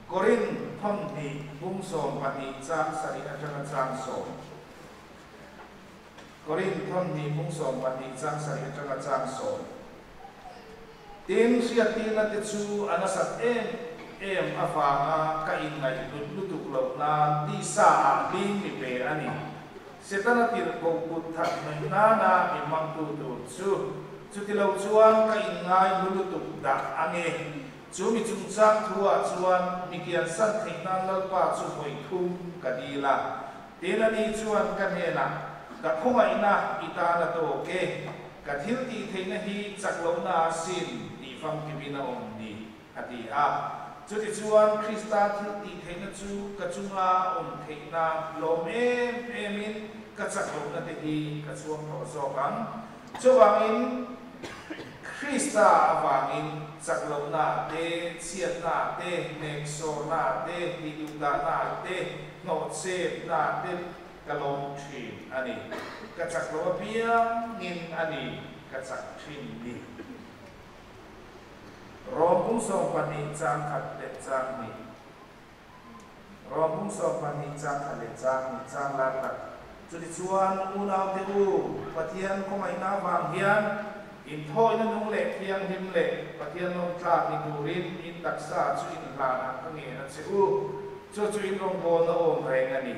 Korin thawmhnih bung 12 chang sarih atanga chang sawm. Korin thawmhnih bung 12 chang sarih atanga chang sawm. Tin, hriattirna te chu a nasat em em avanga ka inngaih hlut lutuk loh nan tisa ah hling mi pe a ni. Setana tirhkoh kut that hnaih nana mi hmangtu tur chu chutilo chuan ka inngai hlu lutuk dah ange. Chu mi chungchang thu ah chuan mi kiansan theih nan Lalpa chu vawi thum ka dil a. Tin, ani chuan ka hnenah, Ka khawngaihna i tan a tawk e, ka thil tih theihna hi chak lohna a sin tih famkimin a awm ni, a ti a. Chutichuan, Krista thil tih theihna chu ka chunga awm theihna lawm em emin ka chak lohna te hi ka chhuang tawh zawk ang. Chuvangin, Krista avangin chak lohna te, chhiatna te, hneksawrna te, tihduhdahna te, hnawhchepna te ka lawm thin a ni. Ka chak lo apiangin a ni ka chak thin ni. Rom bung 12 chang khat leh chang hnih. Rom bung 12 chang khat leh chang hnih chang lar tak. Chutichuan unaute u, Pathian khawngaihna avang hian inthawina nung leh thianghlim leh Pathian lawm tlak ni turin in taksa chu inhlanah ka ngen a che u. Chu chu in rawngbawlna awm reng a ni.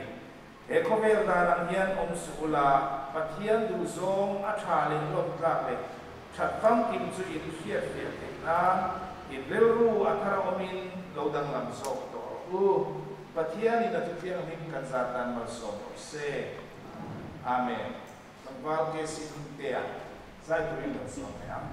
He khawvel dan ang hian awm suh ula, Pathian duhzawng a tha leh lawm tlak leh that famkim chu in hriat fiah theih nan in rilru a thar awmin lo danglam zawk tawh rawh u. Pathianin a thuthianghlim kan zat dan malsawm rawh se. Amen. Tlangval KC Hmingtea zai turin lo sawm leh ang.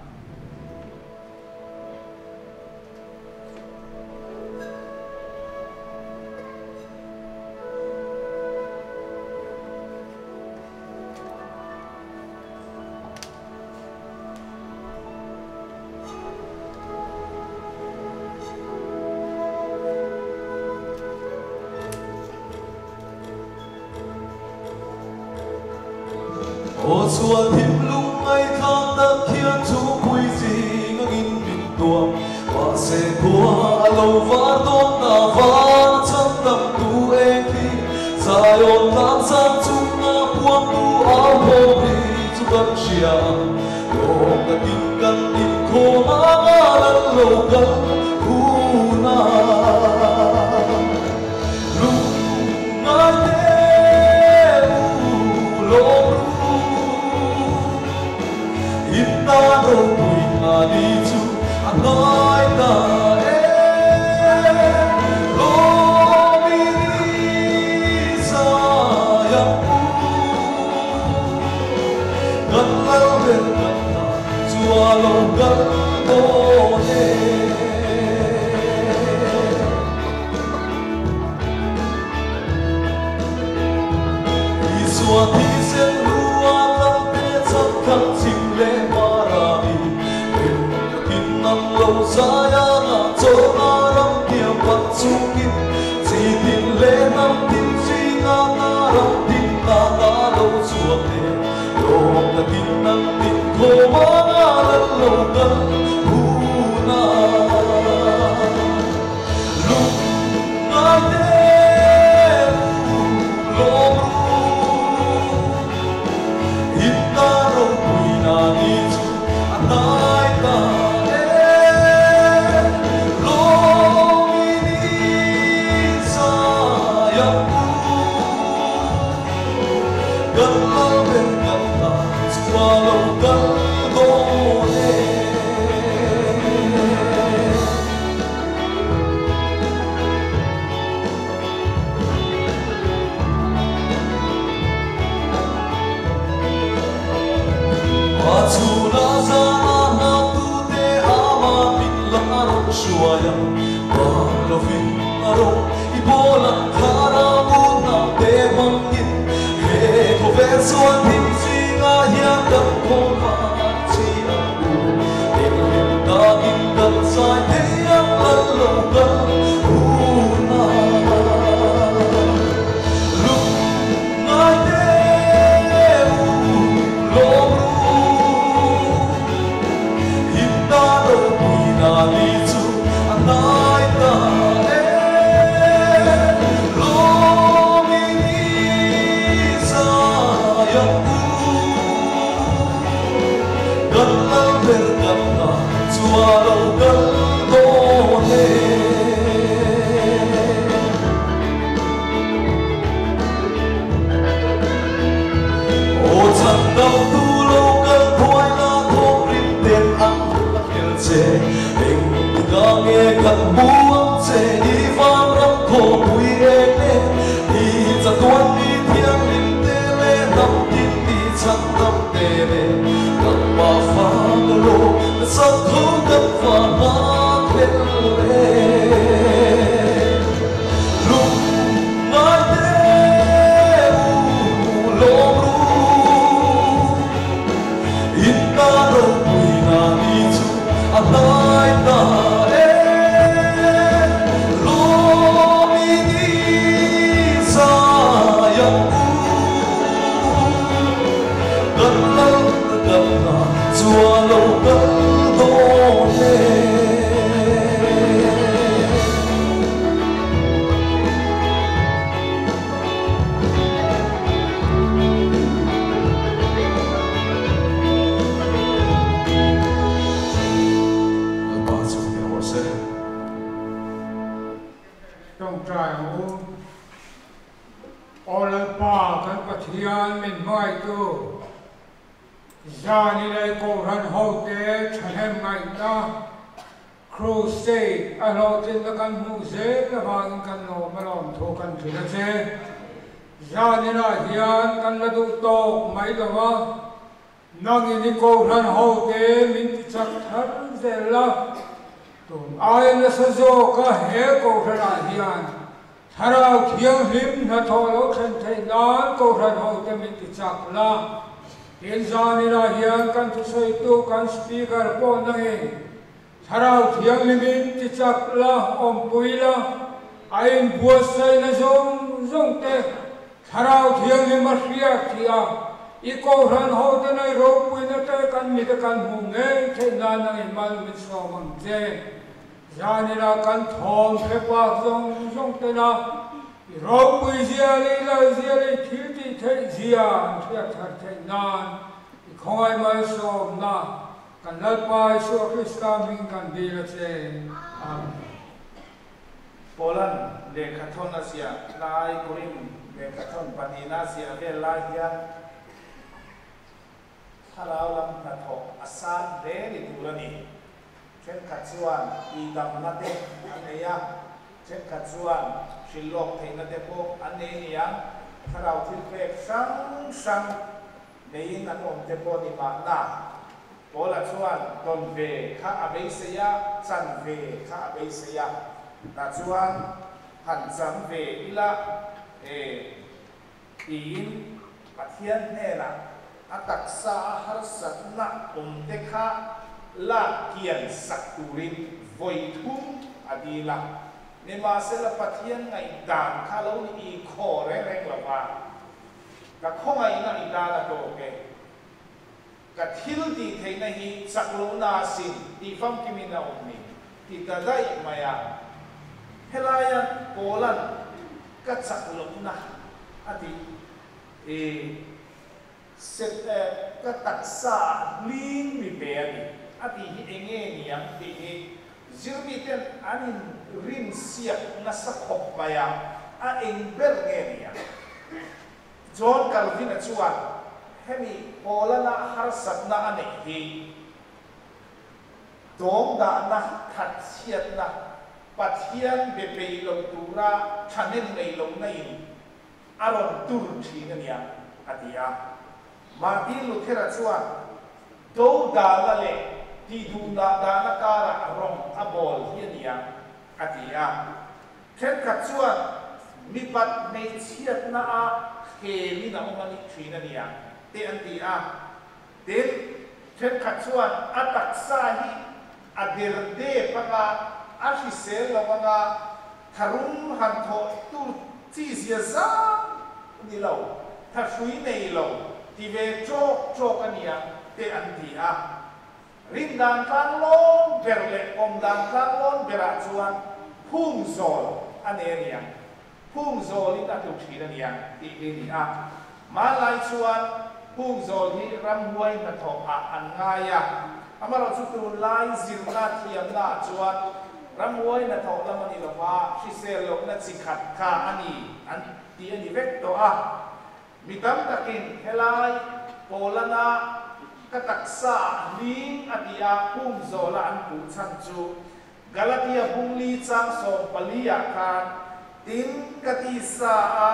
Aw sual thim lungngai thlak tak khian chhungpui zing angin min tuam, mahse khua a lo var dawn ta van chhan dam tu eng khi Zion tlang sang chunga puangtu au thawm hi chu kan hria ang. Lawm takin kan inkhawm a ngal an lo kal hun a. Lungngai te u lawm ru, in tan ropui hna ni chu a hnai ta e. Lawm i ni zai ang u, kan lal ber kan hna chu a lo kal dawn e. Isua thisen lua tlang te chak khat chim leh hmar a ni. Rim takin an lo zai a nga chawlhna ram thiam khat chungin chi tin leh hnam tin zinga na ram tin ta ta lo chhuak e. Lawm takin an inkhawm a nga lal lo kal hun a. Lungngai te u lawm ru, in ta ropui na ni chu a hnai ta e. Lawm i ni zai ang u, kan lal ber kan ta chu a lo kal dawn e. A chhuna zana nghaktute ama min la rawn hruai a, bang lovin a rawn i bawl ang thlara unau te hmangin he khawvel chuan thim zingah hian kan khawn var chi ang u. Englim takin kan zai thei ang lal lo kal hun a. Lungngai te u lawm ru, in ta ropui na ni chu a hnai ta e. Kan lal ber kan hna chu a lo kal dawn e. Aw chhandam tu lo kal thuai la thawm rim ten an a khel che. Engtikah nge kan hmu ang che i vanram khawpui eng e. I chatuan mi thianghlim te leh hnam tin mi chhandam te leh nangmah fa ka rawh ka sak tho kan fa nghak hlel e. Lung ngai te u lawm ru in ta ropui na ni chu a hnai ta e. Lawm i ni zai ang u kan lal kan hna chu a lo kal dawn e. Lalpa chu hmeh rawh se. Tawngtai ang u. Aw Lalpa kan Pathian min hmangaihtu, zan i lei Kohhran hote thahnem ngaihna Crusade a hlawhtlinna kan hmuh zel avangin kan lawm alawm thu kan hrilh a che. Zan inah hian kan la duh tawk mai lo a, nangin i Kohhran hote min ti chak thar zel la, tun aia nasa zawka he Kohhranah hian Thlarau Thianghlim hnathawh lo thlen theih nan Kohhran hote min ti chak la. Tin zan inah hian kan thusawitu kan Speaker pawh nangin Thlarau Thianghlimin ti chak la, awmpui la, a inbuatsaihna zawng zawng te Thlarau Thianghlim a hriat thih a, i Kohhran hote nei ropuina te kan mite kan hmuh ngei theih nan nangin mal min sawm ang che. Zanina kan thawm hre pak zawng zawng tena i ropui zia leh i lal zia leh i thil tih theih zia an hriat thar theih nan i khawngaih malsawmna kan Lalpa Isua Krista hming kan dil a che. Amen. Poland lehkhathawn a ziah lai Korin lehkhathawn pahnihna a ziah vel lai hian Thlarau lam hnathawh a san hle ni tur a ni. Thenkhat chuan tihdamna te an nei a, thenkhat chuan hrilh lawk theihna te pawh an nei niang. Thlarau thil pek hrang hrang neiin an awm te pawh ni mahna. Paula chuan tawn ve kha a beisei a, chan ve kha a beisei a. Tah chuan han chang ve ila e. Tiin Pathian hnenah a taksa a harsatna awmte kha lak kian sak turin vawi thum a dil a. Nimahsela Pathian ngaihdan kha lo ni i khaw reng reng lo va, Ka khawngaihna i tan a tawk e. Ka thil tih theihna hi chak lohna a sin tih famkimin a awm ni ti ta daih mai a. Helaia Paula'n ka chak lohna a tih i set e ka taksa ah hling mi ve a ni a tih hi enge niang tih hi zirmiten an in rin siak nasa khawp mai a, a eng ber nge niang? John Calvin-a chuan hemi Paulana harsatna a neih hi dawngdahna, thatchhiatna, Pathian be peih lo tura thahnem nei lohna in a rawn tur thin a nia, a ti a. Martin Luther-a chuan dodalna leh tihduhdah dahna karah rawng a bawl hi a nia, a ti a. Thenkhat chuan mipat hmeichhiatna a thlem in a awm a nih thin a nia te an ti a. Tin, thenkhat chuan a taksa hi a der dep anga, a hrisel lo anga, tharum han thawh tur chi zia zang ni lo, thahrui nei lo ti ve tawk tawk a nia te an ti a. Rindan tlanglawn ber leh awmdan tlanglawn berah chuan phung zawl a nei a niang, phung zawlin a tlu thin a niang tih hi a ni a. Hmanlai chuan Hungzawl hi ramhuai hnathawh ah an ngai a, amaherawhchu tunlai zirna thiamna ah chuan ramhuai hnathawh lam a ni lova, hrisel lohna chi khat kha a ni an ti a ni vek tawh a. Mi tam takin helai Pawlana ka taksa ah hling a ti a Hungzawla an puh chhan chu Galatia bungli chang 14 ah khan, Tin, ka tisa a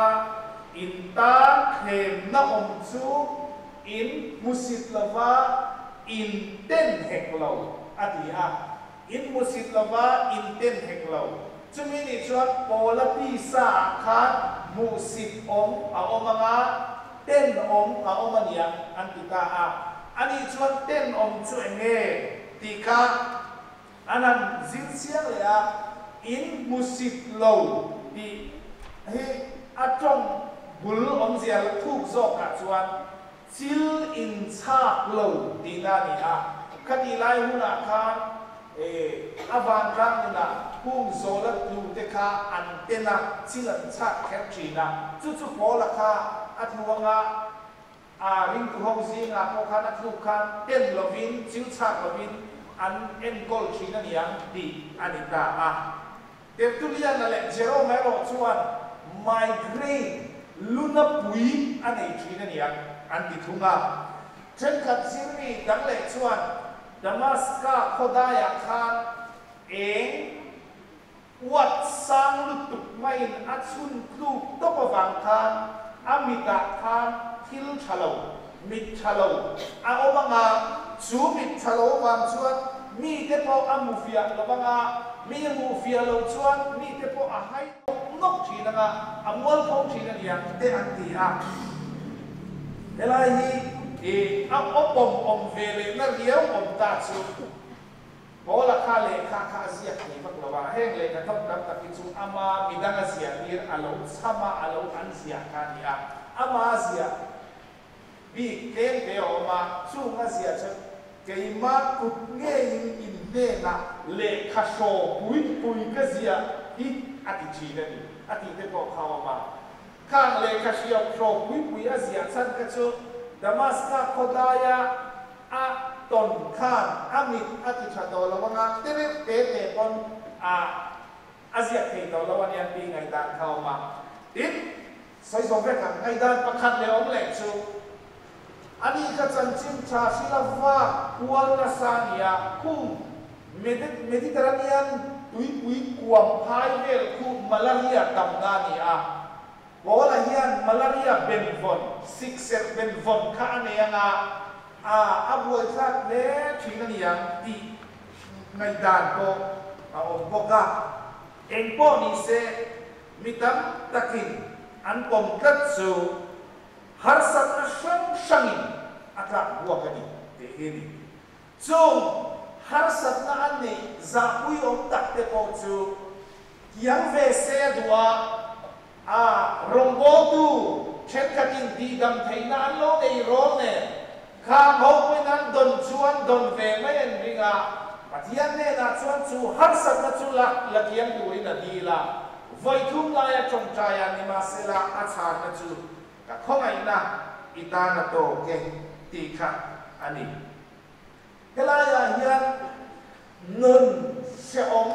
in tan thlemna awm chu in hmusit lova in ten hek lo, a ti a. In hmusit lova in ten hek lo. Chumi nih chuan Paula tisa ah khan hmuhsit awm a awm anga ten awm a awm a niang an ti ta a. Anih chuan ten awm chu eng nge tih kha An han zir chiang leh a, in hmusit lo tih hi a tawng bul awmzia la thuk zawkah chuan chil in chhak lo tihna a ni a. Khatih lai hunah khan a vantlang nunah hung zawla tlu te kha an ten a, chil an chhak kher thin a. Chu chu Paula kha a tluang a. A ringtu ho zingah pawh khan a tluk khan ten lovin, chil chhak lovin an enkawl thin a niang tih a ni ta a. Tertullian-a leh Jerome-a erawh chuan migraine, luna pui a nei thin a niang an ti thung a. Thenkhat zirmi dang leh chuan Damaska khawdaiah khan eng Uat sang lutuk maiin a chhun tluk tawp avang khan a mitah khan thil tha lo, mit tha lo a awm anga, chu mit tha lo avang chuan mite pawh a hmu fiah lo anga, mi hmuh fiah lo chuan mite pawh a hai nawk nawk thin anga, a mualpho thin a niang te an ti a. Helai hi a awpawm awm ve lehna riau awm ta chu. Paula kha lehkha kha a ziak thei vak lo a, heng lehkha thawk tam tak hi chu ama midang a ziah tir a lo chham a, a lo an ziah kha a ni a. Ama ziah bik tlem te a awm a, chung a ziah chu keima kut ngeiin in hnenah lehkha hraw pui pui ka ziah hi a ti thin a ni, a tih te pawh kha a awm a. Khang lehkha hriau hraw pui pui a ziah chhan kha chu Damaska khawdaia A tawn khan a mit a ti tha tawh lo anga te reuh te te pawn a a ziak thei tawh lo a nia tih ngaihdan kha a awm a. Tin, sawi zawm vek ang, ngaihdan pakhat leh awm leh chu a ni kha chanchin tha hrila vak kual nasa a ni a, khung Mediterranean tuipui kuam phai vel khu malaria tamna a ni a, Paula hian malaria benvawn, sikserh benvawn kha a nei anga a a buaithlak hle thin a ni ang tih ngaihdan pawh a awm bawk a. Eng pawh ni se, mi tam takin an pawm tlat chu harsatna hrang hrangin a tlak buak a ni tih hi a ni. Chung harsatna an neih zahpuiawm tak te pawh chu Kiang ve se a duh a, a rawngbawltu thenkhatin tihdam theihna an lo nei rawl nen, khang ho pawhin an dawn chu an dawn ve mai an ring a, Pathian hnenah chuan chu harsatna chu la la kiang turin a dil a, vawi thum laia tawngtai a nimahsela a chhanna chu ka khawngaihna i tan a tawk e tih kha a ni. Helaiah hian nun hrehawm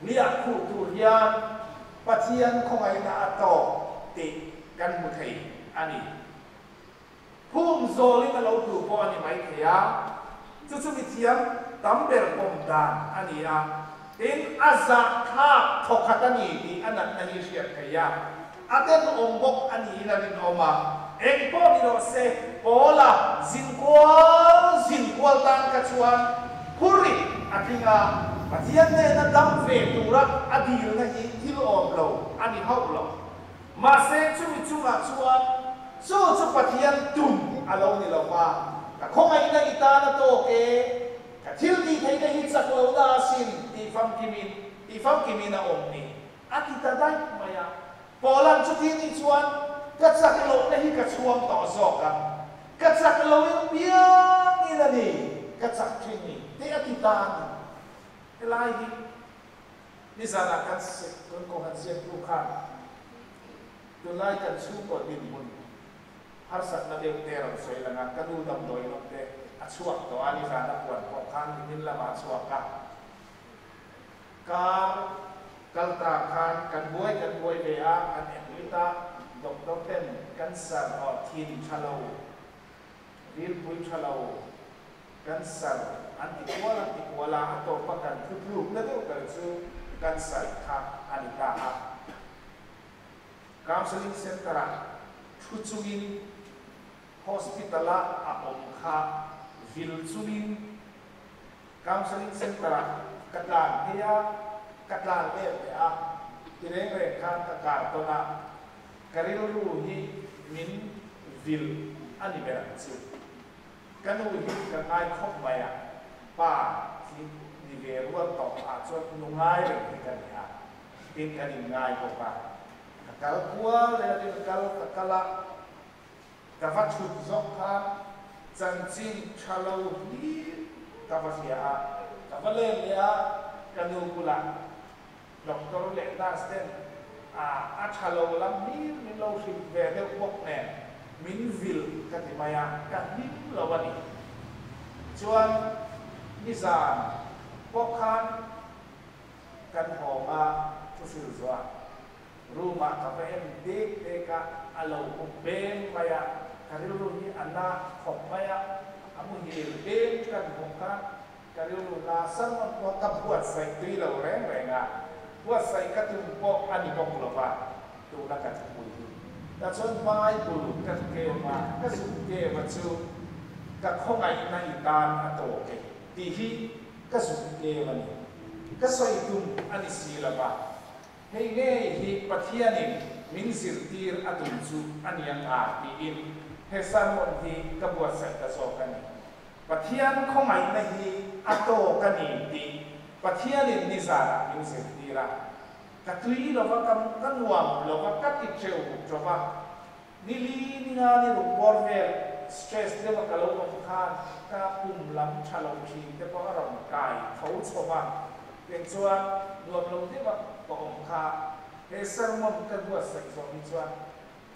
liah khuh tur hian Pathian khawngaihna a tawk tih kan hmu thei a ni. Phum zawlin a lo tlu pawh a ni mai thei a, chu chu mithiam tam ber pawm dan a ni a, tin a zahthlak thawkhat a ni tih a natna hi hriat theih a. A tenawm bawk a niin a rinawm a, eng pawh ni rawh se, Paula zinkual zinkual tan kha chuan phurrit a tling a, Pathian nena dam ve tura a dilna hi thil awm lo a ni hauh lo. Mahse, chumi chungah chuan chu chu Pathian tum a lo ni lo va, Ka khawngaihna i tan a tawk e, ka thil tih theihna hi chak lohna asin tih famkimin tih famkimin a awm ni. A ti ta daih mai a. Paula'n chuti nih chuan ka chak lohna hi ka chhuang tawh zawk a, ka chak loin piangin a ni, ka chak thin ni tih a ti ta a ni. Helai hi nizanah kan kan kohhran ziaktu khan tunlai kan chhungkaw dinhmun. Harsatna deuh te a rawn sawi lang a, ka nu damdawi lawm te a chhuak tawh a, nizan a puan pawh khan nimin lamah a chhuak a. Kar kal ta khan kan buai kan buai ve a, kan admit a, doctor ten cancer aw thin tha lo, rilpui tha lo, cancer an ti kual an ti kual a, a tawpa kan thutlukna deuh ber chu cancer kha a ni ta a. Counselling Centre-ah thu chungin Hospital-a a awm kha vil chungin Counselling Centre-ah ka tlan phei a, ka tlan let leh a, ti reng reng khan ka kar tawn a, ka rilru hi min vil a ni ber ang chu. Ka nu hi ka ngai khawp mai a, pa hi ni ve rual tawh ah chuan nu ngai reng hi ka ni a. Tin kan in ngai bawk a, ka kal kual leh a tin ka kal ka kal a, ka va chhut zawk khan chanchin tha lo hlir ka va hria a, ka va len leh a, ka nu bulah doctor leh nurse ten a a tha lo lam hlir min lo hrilh ve deuh bawk nen min vil ka ti mai a, ka hlim lo a ni. Chuan nizan pawh khan Kan hawng a, thu hril zuah room ah ka va en dek dek a, a lo mu beng mai a, ka rilru hi a na khawp mai a, a muhil beng kan hmuh kha ka rilru na sermon pawh ka buatsaih tui lo reng reng a, buatsaih ka tum pawh a ni bawk lo va, tuna ka thupui hi. Tah chuan Bible ka kem a, ka zuk kem a chu ka khawngaihna i tan a tawk e tih hi Ka zuk tlem a ni. Ka sawi tum a ni si lo va. Hei ngei hi Pathianin min zirtir a tum chu a ni ang a tiin he sermon hi ka buatsaih ta zawk a ni. Pathian khawngaihna hi a tawk a ni tih Pathianin nizanah min zirtir a. Ka tui lo va, ka nuam lo va, ka ti teuh teuh va. Ni li ni nga ni ruk bawr vel stress deuh a ka lo awm khan ka pum lam tha lo thin te pawh a rawn kai tho chho va, keng chuan nuam lo deuh a ka awm kha he sermon ka buatsaih zawh hi chuan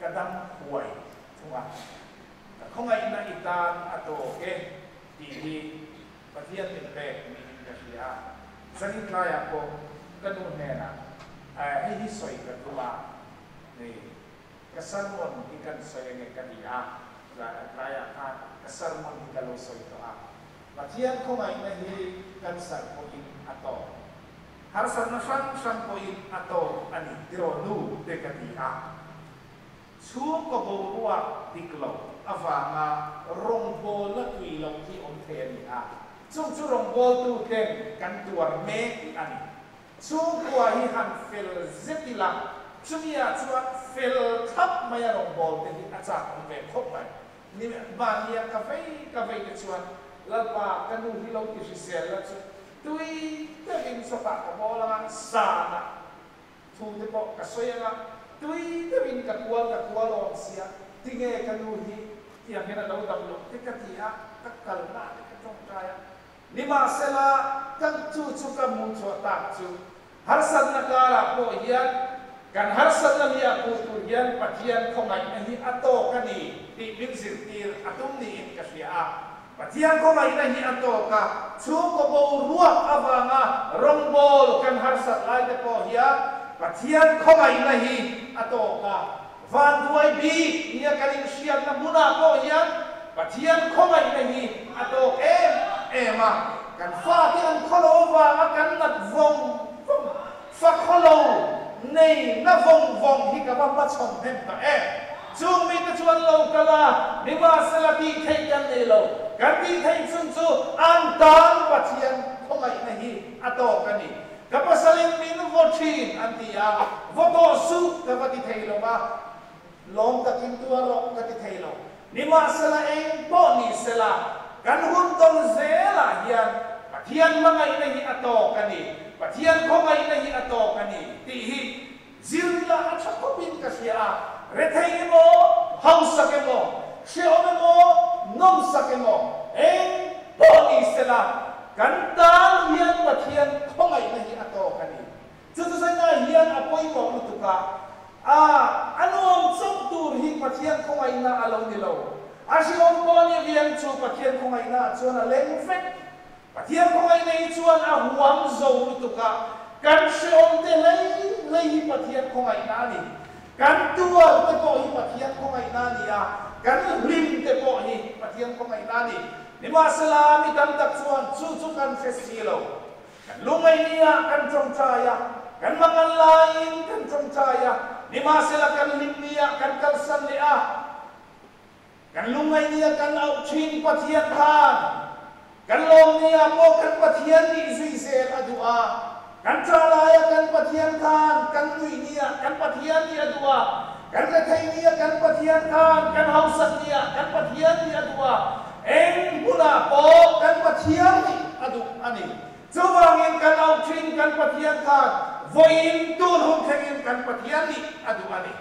ka dam huai thung a, ka khawngaihna i tan a tawk e tih hi Pathian min pek niin ka hria a, zanin tlaiah pawh ka nu hnenah hei hi sawi ka tum a ni. Ka sermon hi kan sawi ange ka ti a, tlaiah khan ka sermon hi ka lo sawi tawh a. Pathian khawngaihna hi kan serh pawhin a tawk. Harsatna hrang hrang pawhin a tawk a ni tiraw nu te ka ti a. Chhungkaw boruak dik lo avanga rawngbawlna tui loh hi awm thei a ni a, chung chu rawngbawltu ten kan tuar mek a ni. Chhungkua hi han fel zet ila, chumi ah chuan fel thlap mai a rawngbawlte hi a chak awm ve khawp mai. Ni mahnia ka vei ka vei te chuan Lalpa ka nu hi lo ti hrisel la chu tui deuhin sawtah ka bawl anga zanah thu te pawh ka sawi anga tui deuhin ka kual ka kual awm sia tinge ka nu hi tiang hian a lo dam loh te ka ti a, ka kalna te ka tawngtai a. Nimahsela, kan chu chu ka hmuh chhuah tak chu, harsatna karah pawh hian kan harsatna nia hmuh tur hian Pathian khawngaihna hi a tawk a ni tih min zirtir a tum niin ka hria a. Pathian khawngaihna hi a tawk a, chhungkaw boruak avanga rawngbawl kan harsat lai te pawh hian Pathian khawngaihna hi a tawk a. Vanduai bik nia kan inhriatna hmunah pawh hian Pathian khawngaihna hi a tawk em em a, kan fate an khawlo avanga kan nat vawng vawng, fa khawlo nei na vawng vawng hi ka va hmachhawn hnem ta em. Chung mite chu an lo kal a, nimahsela tih theih kan nei lo. Kan tih theih chhun chu an tan Pathian khawngaihna hi a tawk a ni. Ka pasalin min vaw thin an ti a, vaw tawh suh ka va ti thei lo va, lawm takin tuar rawh ka ti thei lo. Nimahsela eng pawh ni sela, kan hun tawn zelah hian Pathian hmangaihna hi a tawk a ni, Pathian khawngaihna hi a tawk a ni tih hi zirla a tha khawpin ka hria a, rethei emaw, hausak emaw, hrehawm emaw, nawmsak emaw, eng pawh ni sela, kan tan hian Pathian khawngaihna hi a tawk a ni. Chu chu saina hian a pawimawh lutuk a. A, a nuam chauh tur hi Pathian khawngaihna a lo ni lo. A hrehawm pawh ni viang chu Pathian khawngaihna ah chuan a leng vek. Pathian khawngaihna hi chuan a huam zo lutuk a, kan hrehawm te hlei hlei hi Pathian khawngaihna a ni. Kan tuar te pawh hi Pathian khawngaihna a ni a, kan hlim te pawh hi Pathian khawngaihna a ni. Nimahsela, mi tam tak chuan chu chu kan hre si lo. Kan lungaihni-ah kan tawngtai a, kan mangan laiin kan tawngtai a, nimahsela kan hlimni-ah kan kalsan leh a. Kan lungaihni-a kan auh thin Pathian khan kan lawmni-ah pawh kan Pathian nih zui zel a duh a, kan ṭah laia kan Pathian khan kan nuihni-ah kan Pathian nih a duh a, kan retheihni-a kan Pathian khan kan hausakni-ah kan Pathian nih a duh a, eng hmunah pawh kan Pathian nih a duh a ni. Chuvangin kan auh thin kan Pathian khan vawiin tun hun thlengin kan Pathian nih a duh a ni.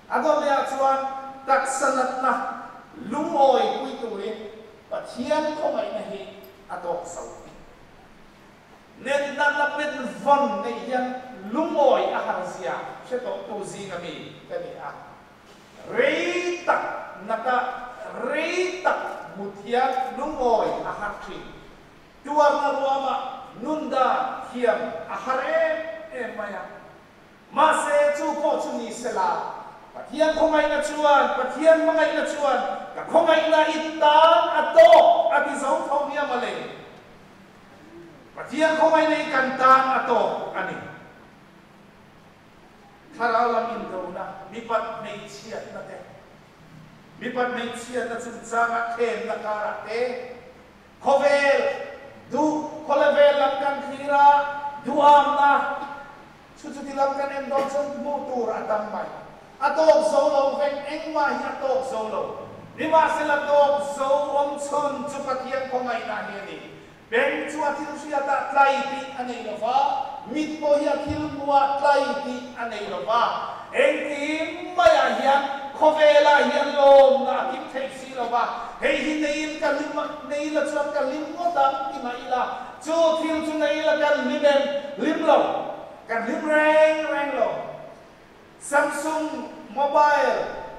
A dawlehah chuan taksa natna lungawi pui turin Pathian khawngaihna hi a tawk zo. Netna la pen vawn neih hian lungawi a har zia hre tawhtu zinga mi ka ni a. Rei tak nata rei tak mut hian lungawi a har thin. Tuarna ruamah nunda thiam a har em em mai a. Mahse, chu pawh chu ni sela, Pathian khawngaihna chuan, Pathian hmangaihna chuan ka khawngaihna i tan a tawk a ti zo tho nia mawle. Pathian khawngaihna i kan tan a tawk a ni. Thlarau lam indona, mipat hmeichhiatna te, mipat hmeichhiatna chungchanga thlemna karah te, Khawvel duh khawlevel lam kan thlir a, duhamna chu chuti lam kan en dawn chuan hmuh tur a tam mai. A tawk zo lo vek, engmah hi a tawk zo lo. Nimahsela tawk zo awm chhun chu Pathian khawngaihna hi a ni. Beng chu a thil hriatah tlai tih a nei lo va, mit pawh hi a thil hmuhah tlai tih a nei lo va. Engkim maiah hian khawvelah hian lawmna a kim theih si lo va, hei hi neiin ka hlim a, nei ila chuan ka hlim ngawt ang ti mah ila, chu thil chu nei ila kan hlim em? Hlim lo. Kan hlim reng reng lo. Samsung mobile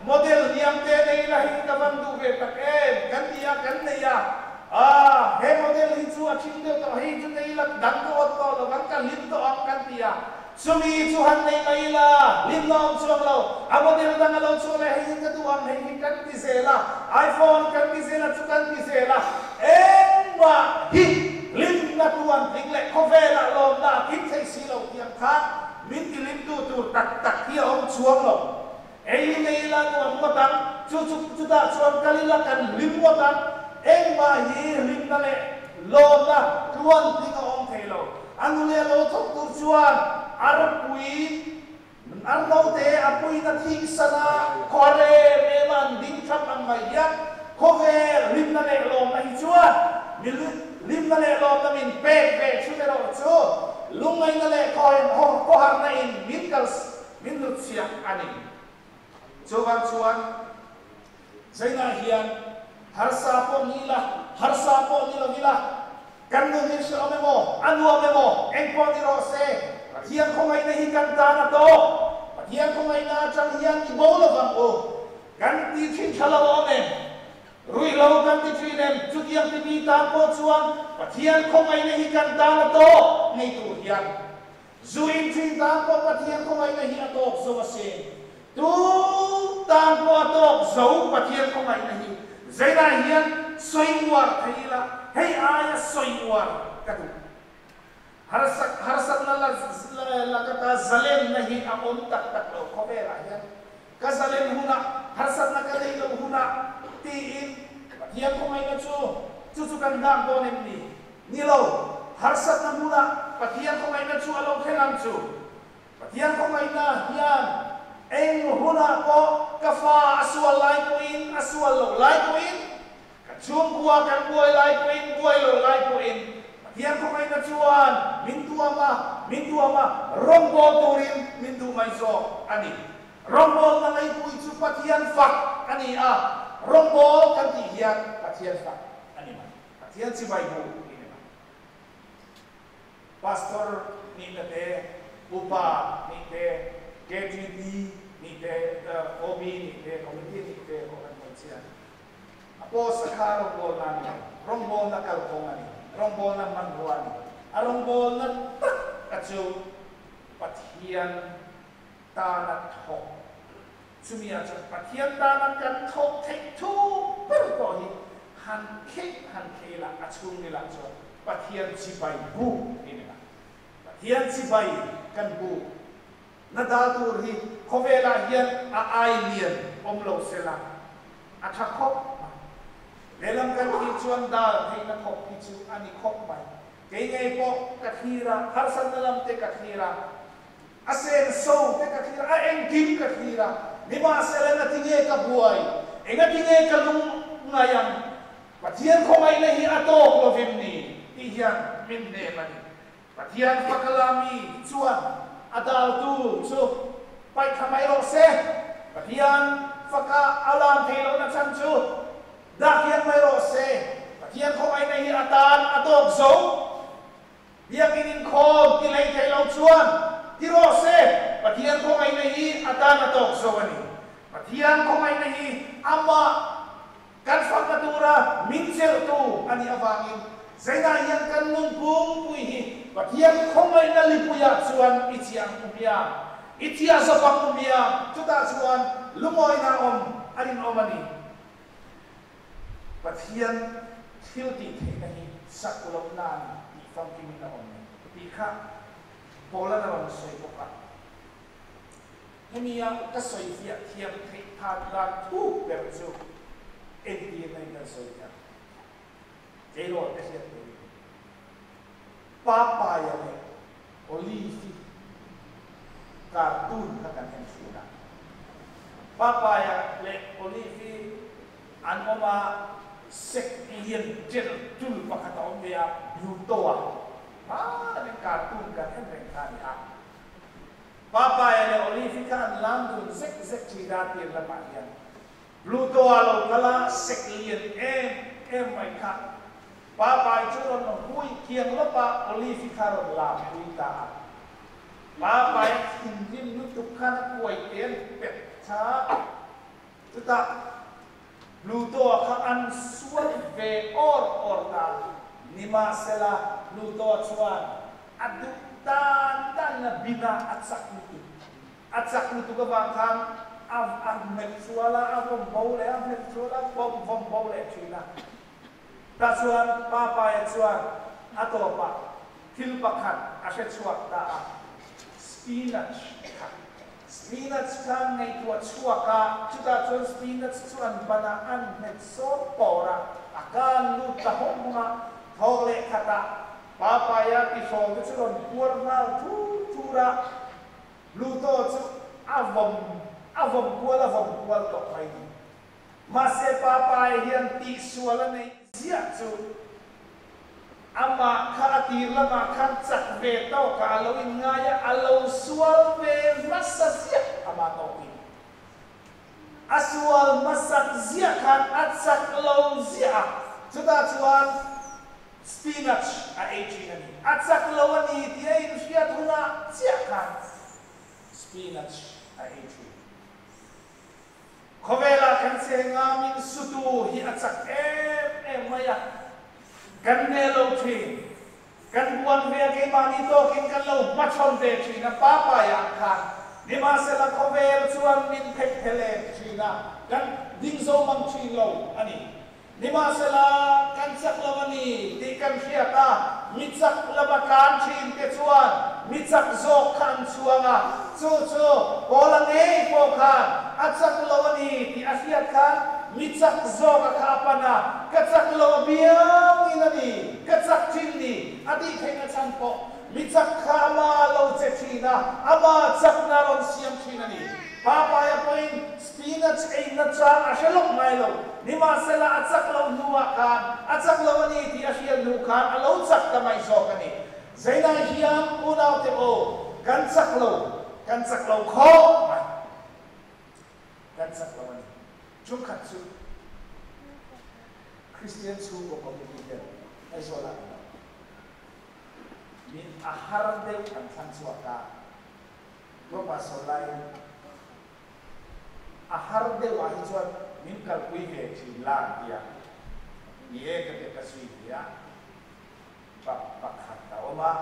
model hniam te nei ila hi ka van duh ve tak em? Kan ti a, kan nei a. Ah, he model hi chu a ṭhing deuh tawh, hei chu nei ila dang ka awt tawh lo ang, ka hlim tawh ang kan ti a. Chumi chu han nei mai ila, hlimna awm chuang lo, a model dang a lo chhuah leh hei hi ka duh ang, hei hi kan ti zel a, iPhone kan ti zel a, chu kan ti zel a, engmah hi hlimna tuan tling leh khawvelah lawmna a kim thei si lo tih ang khan min ti hlimtu tur tak tak hi a awm chuang lo. Ei nei ila nuam ngawt ang, chu chu chutah chuan kal ila kan hlim ngawt ang, engmah hi hlimna leh lawmna tluan tling a awm thei lo. A nu leh lo thawk tur chuan arpui arnote a puina thik sana khaw rem em a an ding thap ang mai hian khawvel hlimna leh lawmna hi chuan mi hlimna leh lawmna min pek ve chhun erawh chu lungngaihna leh khawharna in min kal Min hnutchhiah a ni. Chuvang chuan Zainah hian harsa pawh ni ila, harsa pawh ni lo ila, kan nun hi hrehawm emaw, a nuam emaw, eng pawh ni rawh se, Pathian khawngaihna hi kan tan a tawk. Pathian khawngaihna atang hian i bo lo vang u. Kan ti thin tha lo awm em? Ruihlo kan ti thin em? Chutiang ti mi tan pawh chuan Pathian khawngaihna hi kan tan a tawk ngei tur hian Zu in thin tan pawh Pathian khawngaihna hi a tawk zo a si. Tu tan pawh a tawk zo Pathian khawngaihna hi. Zeinah hian sawi uar thei ila, hei aia sawi uar ka duh. Harsak harsatna la la ka zalenna hi a awm tak tak lo khawvelah hian. Ka zalen hunah, harsatna ka neih loh hunah tiin Pathian khawngaihna chu chu chu kan nghak dawn em ni? Ni lo, harsatna hmunah Pathian khawngaihna chu a lo thleng ang chu. Pathian khawngaihna hian eng hunah pawh ka fa a sual lai pawhin, a sual loh lai pawhin, kan chhungkua kan buai lai pawhin, buai loh lai pawhin, Pathian khawngaihna chuan min tuam a, min tuam a, rawngbâwl turin min duh mai zawk a ni. Rawngbâwlna ngaihpui chu Pathian fak a ni a, rawngbâwl kan tih hian Pathian fak a ni mai. Pathian chibai bu i ni mai. Pastor nihna te, upa nih te, KTP. Ni te OB ni te committee ni te kohhran hmeichhia a post a kha rawngbawlna a ni lo. Rawngbawlna kalkawng a ni. Rawngbawlna hmanrua a ni. A rawngbawlna tak a chu Pathian tana thawk. Chumi ah chuan Pathian tana kan thawk theih thu ber pawh hi han kheih han khei la a chhungril ah chuan Pathian chibai buk hi ni la. Pathian chibai kan buk na dal tur hi khawvelah hian a ai lian awm lo sela a tha khawp mai. Lehlam kan thlir chuan dal theihna thawk hi chu a ni khawp mai. Kei ngei pawh ka thlir a, harsatna lam te ka thlir a, a senso te ka thlir a, a engkim ka thlir a, nimahsela engatinge ka buai, engatinge ka lung ngai ang, Pathian khawngaihna hi a tawk lovem ni tih hian min hnem a ni. Pathian fakala mi chuan a daltu chu paih thla mai rawh se. Pathian faka a lam thei lohna chhan chu dah hian mai rawh se. Pathian khawngaihna hi a tan a tawk zo. Biakin inkhawm ti lei thei lo chuan ti rawh se. Pathian khawngaihna hi a tan a tawk zo a ni. Pathian khawngaihna hi amah Kan fakna tura min chelhtu a nih avangin Zainah hian kan nun pungpui hi Pathian khawngaihna lipuiah chuan i chiah ang umiang, i chiah zawp ang umiang, chutah chuan lungawina awm a rinawm a ni. Pathian thil tih theihna hi chak loh nan tih famkimin a awm tih kha Paula'n a rawn sawi bawk a. Hemia ka sawi fiah thiam theih phat dan thuk ber chu entirna in kan sawi hian tleirawl te hriat turin Papaya leh Olive-i cartoon kha kan en thin a. Papaya leh Olive-i an awm a, sek lian tel tul pakhat a awm ve a, Pluto-a hmanin cartoon kan en reng kha a ni a. Papaya leh Olive hi kha an lam dun zek zek thin a tir lamah hian Pluto-a lo kal a sek lian em em mai kha Papai chu rawn hui kiang lawp a, Olive hi kha rawn lam pui ta a. Papai a thinrim lutuk khan a kuai te an pet tha a, chutah Pluto-a kha an sual ve awr awr ta. Nimahsela Pluto-a chuan A duh tan tan a bin a, a chak lutuk. A chak lutuk avang khan a a hmet sual a, a vawm bo leh a, hmet sual a, vawm vawm bo leh thin a. Tah chuan Papaia chuan a tawpah thil pakhat a hre chhuak ta a, spinach kha. Spinach kha an ngaihtuah chhuak a, chutah chuan spinach chu an ban a, an hmet sawt pawr a, a kan lut ta hawng hawng a, thawk leh khatah Papaya ti hrawl te chu rawn puar nghal thur thur a, Pluto chu a vawm a vawm kual a vawm kual tawh mai ni. Mahse Papaya hian tihsual a neih ziah chu amah kha a tir lamah khan chak ve tawkah a lo inngai a, a lo sual ve hmasa ziah amah tawkin. A sual hmasak ziah khan a chak lo ziah a, chutah chuan Spinach a ei thin a ni. A chak lo a ni tih a inhriat hunah chiah khan spinach a ei thin. Khawvelah kan che ngamin sutu hi a chak em em mai a, kan nel lo thin. Kan buan ve a keimahni tawkin kan lo hmachhawn ve thin a, Papaya khan nimahsela khawvel chuan min phek phe lem thin a, kan ding zo mang thin lo a ni. Nimahsela, kan chak lo a ni tih kan hriat a, mi chak lama tlan thin te chuan mi chak zawk kha an chhuang a, chu chu Paula ngei pawh khan a chak lo a ni tih a hriat khan mi chak zawk a kha a pan a, ka chak lo a biangin a ni, ka chak thin ni a tih theihna chhan pawh mi chak kha ama lo che thin a, ama chakna rawn siam thin a ni. Papaya pawhin Spinach ei nachang a hre lawk ngai lo. Nimahsela a chak loh hnuah khan a chak lo a ni tih a hriat hnu khan a lo chak ta mai zawk a ni. Zeinah hian unaute aw, kan chak lo, kan chak lo khawp mai. Kan chak lo a ni. Chungkhat chu Kristian chhungkaw committee hian Aizawl ah an lo. Min a har deuh an thlang chhuak a, Roma sawi laiin. A har deuh ah hi chuan min kalpui ve thin la an ti a, ni e ka ti a ka zui ve a, pa pakhat a awm a,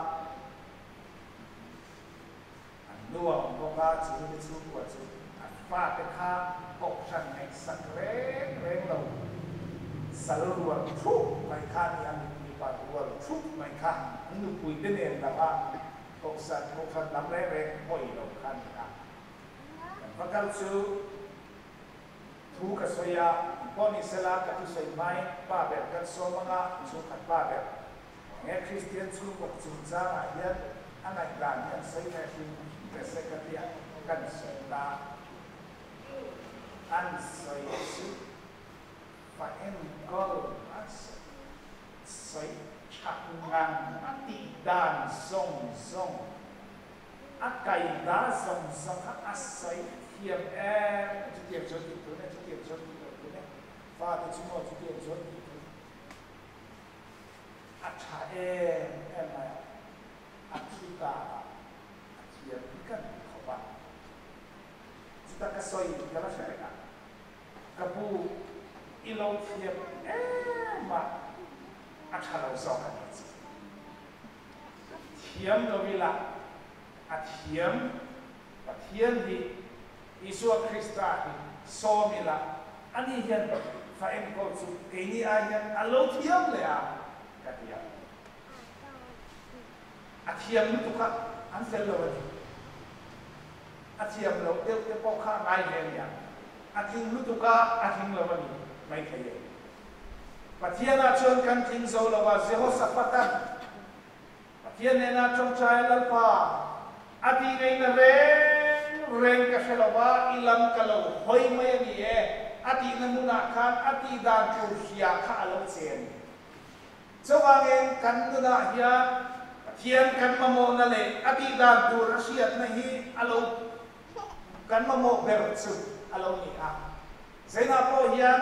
an nu a awm bawk a, chu mi te chhungkua chu an fate kha kohhran ngaihsak reng reng lo, sal rual thup mai kha a ni a, mipa rual thup mai kha an nupui te nen lama kohhran kohhran lam reng reng hawi lo kha a ni a. Kan va kal chu thu ka sawi a, pawh ni sela ka thusawi hmain pa ber kan sawm anga chhungkhat pa ber nge Kristian chhungkaw chungchangah hian a ngaihdan hi an sawi ve hrim ve se ka tia kan sawi ta. An sawi chu fa enkawl a sawi tha ngang a tih dan zawng zawng A kaida zawng zawng kha a sawi thiam em? Chutiang chuan tih tur e, chutiang chuan tih loh tur e, fate chu maw chutiang chuan tih tur a tha em em mai a, a thu ta a, a thiam hi kan ti khawp a. Chuta ka sawi ka la hre reng a, ka pu i lo thiam em a, a tha lo zawk a nih chu. Thiam lo ila a thiam Pathian hi Isua Krista hi sawm ila ani hian fa enkawl chu keini ai hian a lo thiam leh a ka ti a. A thiam lutuk a an fel lo a ni. A thiam loh deuh te pawh kha a ngai ve a nia. A tling lutuk a a tling lo a ni maithei e. Pathianah chuan kan tling zo lo a, Jehoshaphat-a'n Pathian nena tawngtai Lalpa a tih ngaihna reng reng ka hre lo va, i lam ka lo hawi mai a ni e, a tihna hmunah khan a tih dan tur hria kha a lo che a ni. Chuvangin kan nunah hian Pathian kan mamawhna leh a tih dan tur a hriatna hi a lo kan mamawh ber chu a lo ni a. Zainah pawh hian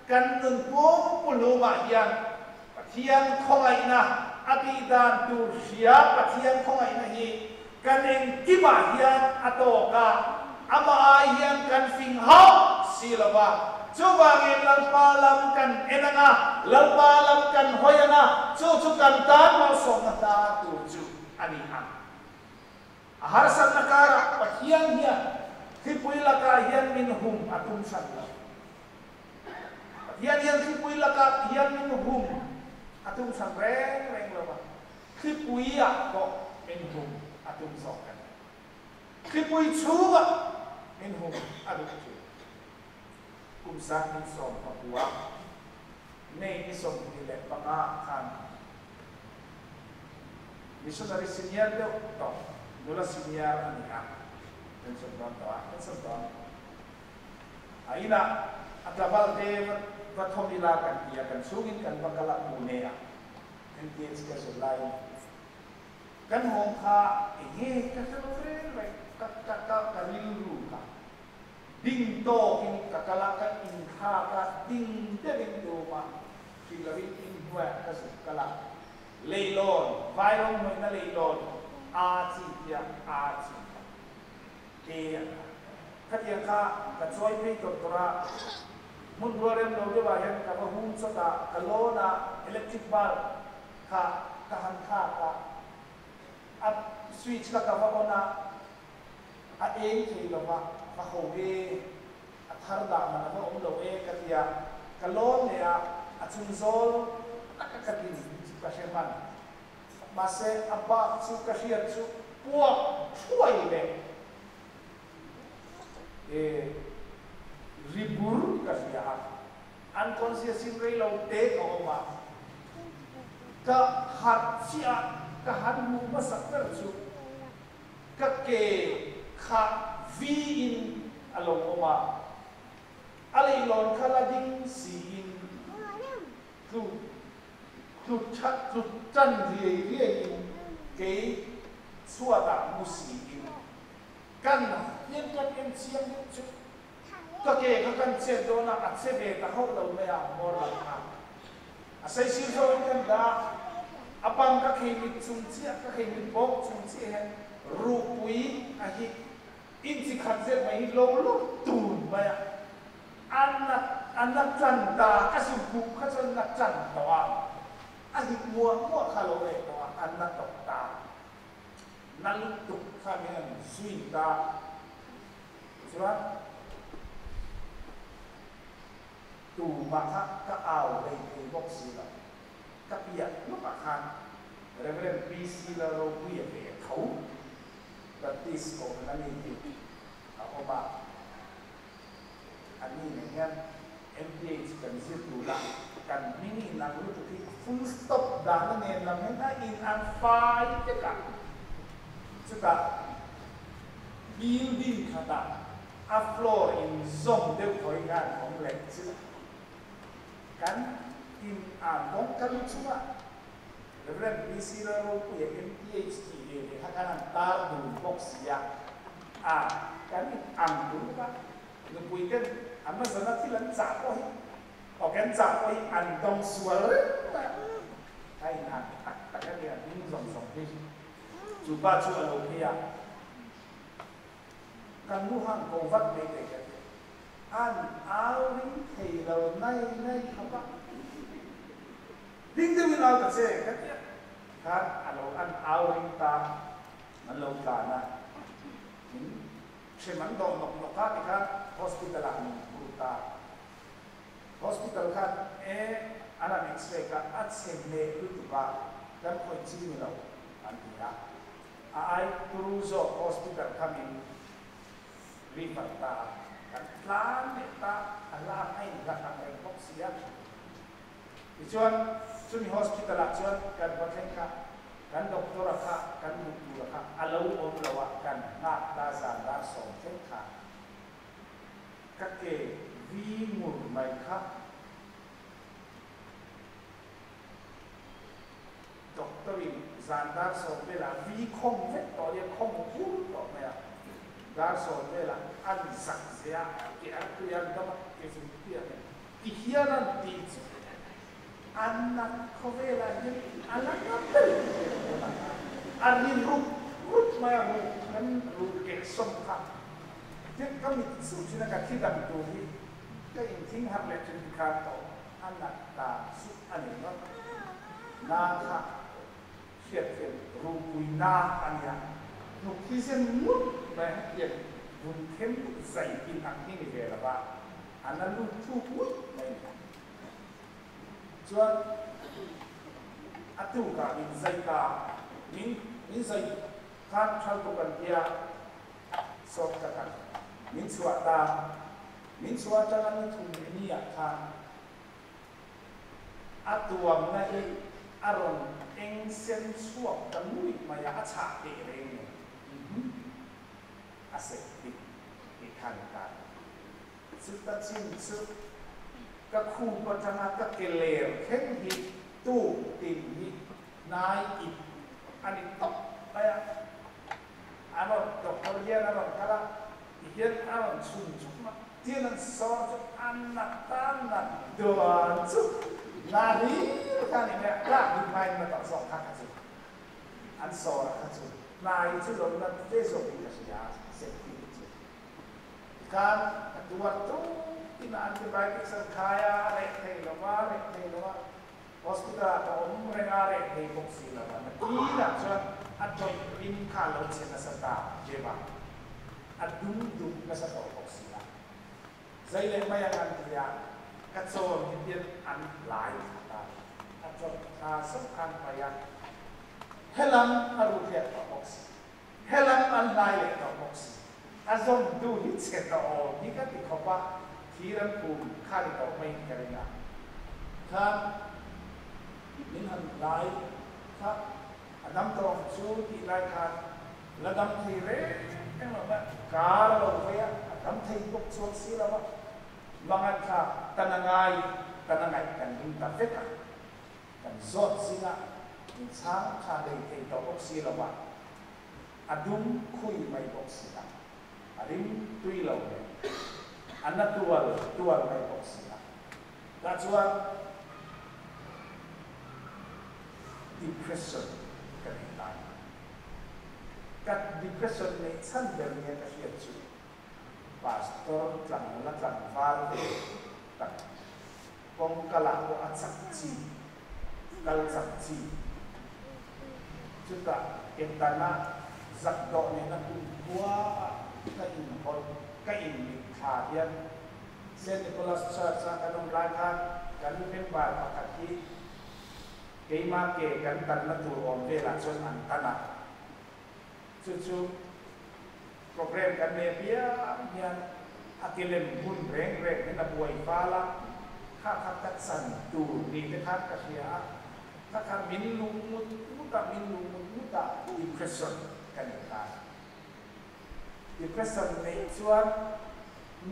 kan nun pumpuhlumah hian Pathian khawngaihna a tih dan tur hria Pathian khawngaihna hi kan engkimah hian a tawk a, amah ai hian kan fing hauh si lo va. Chuvangin Lalpa lam kan en ang a, Lalpa lam kan hawi ang a, chu chu kan tan malsawmna hla tur chu a ni ang. A harsatna karah Pathian hian thlipui lakah hian min hum a tum hran lo. Pathian hian thlipui lakah hian min hum a tum hran reng reng lo a, thlipuiah pawh min hum a tum zawk a ni. Thlipui chhungah min hum a duh thin. Kum 19 a May ni 25 ah khan Missionary senior deuh tawh, nula senior a ni a, pension dawn tawh a, pension dawn a inah a tlabal te va thawm ila kan ti a, kan chhungin kan va kal a, Pune ah NTH ka zir laiin kan hawng kha enge ka hre lo reng reng, ka ka ka ka rilru kha ding tawkin ka kal a, ka inthlak a, ding deuhin tumah hrilh lovin inhnuaiah ka zuk kal a. Leilawn, Vairawng hnawihna leilawn, a chi tia a chi kha ke a kha. Khatiang kha ka chawi phei tawrh tawrh a, hmun rua rem lo deuhah hian ka va hung chawt a, ka lawn a, electric bulb kha ka han thlak a, a switch kha ka va on a, a eng thei lo va, va ho e, a thar dah man a va awm lo e ka ti a, ka lawn leh a, a chung zawl tak a ka din chu ka hre hman. Mahse a bak chu ka hriat chu puak thuai leh e ri bur ka hria a, unconscious in rei lo te ka awm a, ka harh chiah a, ka han hmuh hmasak ber chu. Ka ke kha vi in a lo awm a, a leilawn kha la ding siin tlu tlu that tlu tan riai riai in kei chhuatah mu siin kan hian kan en chiang deuh chu ka ke kha kan chet dawn a, a che ve ta hauh lo mai a, hmawr lam kha a saisir zawngin kan dah a pang ka khei mit chung chiah ka khei mit bawk chung chiah hian ruhpui a hi inchi khat zet mai hi lo lawk tun. mai a, a na a na tan ta ka zuk hmuh kha chuan na tan tawh a, a hit muah muah kha a lo reh tawh a, a na tawh ta. Na lutuk kha min an zui ta chuan tumah kha ka au hlei thei bawk si lo. Ka piah lawkah khan Rev. PC Lalropuia ve tho Baptist kohhran a mi hi a awm a, a ni nen hian MPH kan zir tur a, kan hming inang lutuk hi full stop dahna nen lam hian a inang fai vek a, chutah building khatah a floor inzawm deuh thaw hi khan awm leh chu kan in ang bawk ka lu chungah Rev. PC Lalropuia MPH tih ve leh kha kan han tar dun bawk si a, a kan in ang dun a, nupui ten Amazon a thil an chah pawh hi aw kan chah pawh hi an dawng sual reng mai a, a in ang tak tak a nia hming zawng zawng hi chu pa chu a lo phei a, kan nu han ko vat mai thei ka ti. An au ring thei lo nai nai khawp a. Ding deuhin au ta che ka ti a, khan a lo an au ring ta, an lo tlan a, min hrem an dawh nawk nawk a tikhan hospital ah min phur ta. Hospital khan e an han x-ray kha a chhe hneh lutuk a, kan khawih chi ni lo an ti a. A ai turu zawk hospital kha min refer ta a, kan tlan leh ta, a lak a inhlat ang reng bawk si a. Tichuan, chumi hospital ah chuan kan va thleng kha, kan doctor a kha, kan hmuh tur a kha a lo awm lo a, kan nghak ta zan dar sawm thleng kha ka ke vi ngur mai kha. Doctor in zan dar sawm velah vi khawng vek tawh nia, khawng hur tawh mai a, dar sawm velah an zak zia a, ke an tui an dam a, ke chung piah nen. Ti hian an ti chu an nat khawvelah hian a la na ber in ka hria dawn a, a ri rup rup mai a, ruh kan ruh keh sawm kha tin ka mit suh thin a, ka thi dang tur hi ka inthing harh leh thin ti khan tawh a nat dan chu a ni ringawt. Na kha hriat thiam rupui na a nia, hnuk hi zen ngut mai a hetiang vun them zai pin ang hi ni ve lo va. A na lut thuk ngawih mai ni. Chuan a tukah min zai ta, min min zai khan thal bawk an tia sawt ka kal. Min chhuah ta, min chhuah atanga ni thum ni ah khan a tuamna hi a rawn eng sen chhuak ta ngawih mai a, a chhah teh reng nen. A septic tih khan ta. Chuta chin chu ka khup atanga ka ke ler thleng hi tuk tin hi hnai ip a ni tawp mai a. A rawn doctor hian a rawn kal a, tihian a rawn chhun chuk ma, tian an sawr chu a nat ta nat duan chu na rir kha a ni mai a, tlak duh hmain na tawh zawk kha kha chu an sawr a kha chu hnai chu lo nat ve zawkin ka hria a septic chu. Tikhan ka tuar tuk tina antibiotics an khai a, a reh thei lo va, reh thei lo va, hospital ah ka awm reng a, reh thei bawk si lo va, nakinah chuan a tawih rim kha a lo chhe nasa ta ve va, a dum dup nasa tawh bawk si a. Zai leh mai ang an ti a, ka chawn hi pian an hlai thla ta, a tawih tha zauh khan paih a, helam a ruhriat tawh bawk si. Helam an hlai leh tawh bawk si. A zawmtu hi chhe tawh awm hi ka ti khawp a, thir an phum kha ni tawh mai in ka ring a. Khan min han hlai kha a dam tawh ang chu tih lai khan la dam thei reng reng lo mai a, kar a lo vei a, a dam thei bawk chuang si lo a, mangan kha tan a ngai tan a ngaih kan ring ta vek a. Kan zawt zingah min chhang tha hlei thei tawh bawk si lo a, a dum khui mai bawk si a, a rim tui lo nen a na tual tual mai bawk si a. Tah chuan depression ka nei ta a. Ka depression neih chhan ber nia ka hriat chu. Pastor tlang la tlangval ve tak kawngka lah pawh a chak chi, kal chak chi. Chutah Etana zak dawh nena kumkhua ah ka inhawlh, ka inmitthla hian Saint Nicholas Church a kan awm lai khan kan member pakhat hi keima ke kan tanna tur awm velah chuan an tan a, chu chu program kan nei apiang hian a ke lem hun reng reng hian a buai fal a, kha kha ka chan tur ni te khan ka hria a, kha kha min luh ngut ngut a, min luh ngut ngut a depression ka nei ta. Depression neih chuan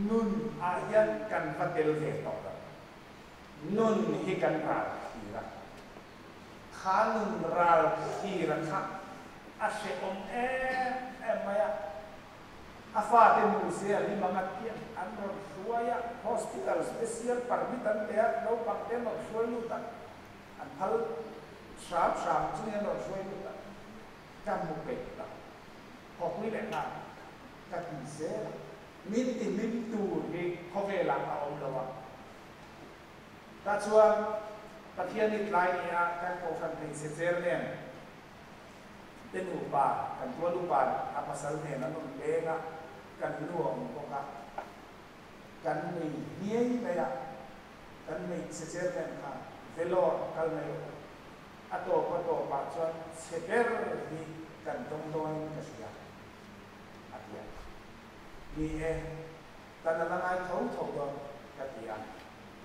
nun ah hian kan va tel ve tawh lo. Nun hi kan ral thlir a, kha nun ral thlir a kha a hrehawm em em mai a. A fate nu zel hi mangat hian an rawn hruai a, hospital special permit an pe a, naupang te an rawn hruai lut a, an phal hram hram chungin an rawn hruai lut a, ka hmu peih ta, khawpui leh nghal ka ti zel a, min ti hlim tur hi khawvelah a awm lo a. Tah chuan Pathian i tlai ni a kan kohhran hmeichhe cher nen te nupa, kan tual upa a pasal nen an awm leng a, kan nu a awm bawk a, kan nui hniai mai a, kan hmeichhe cher nen khan Vellore kal mai rawh u. A tawp a tawpah chuan chhe ber hi kan tawng dawnin ka hria, a ti a. Ni e. Kan a la ngai tho tho dawn ka ti a.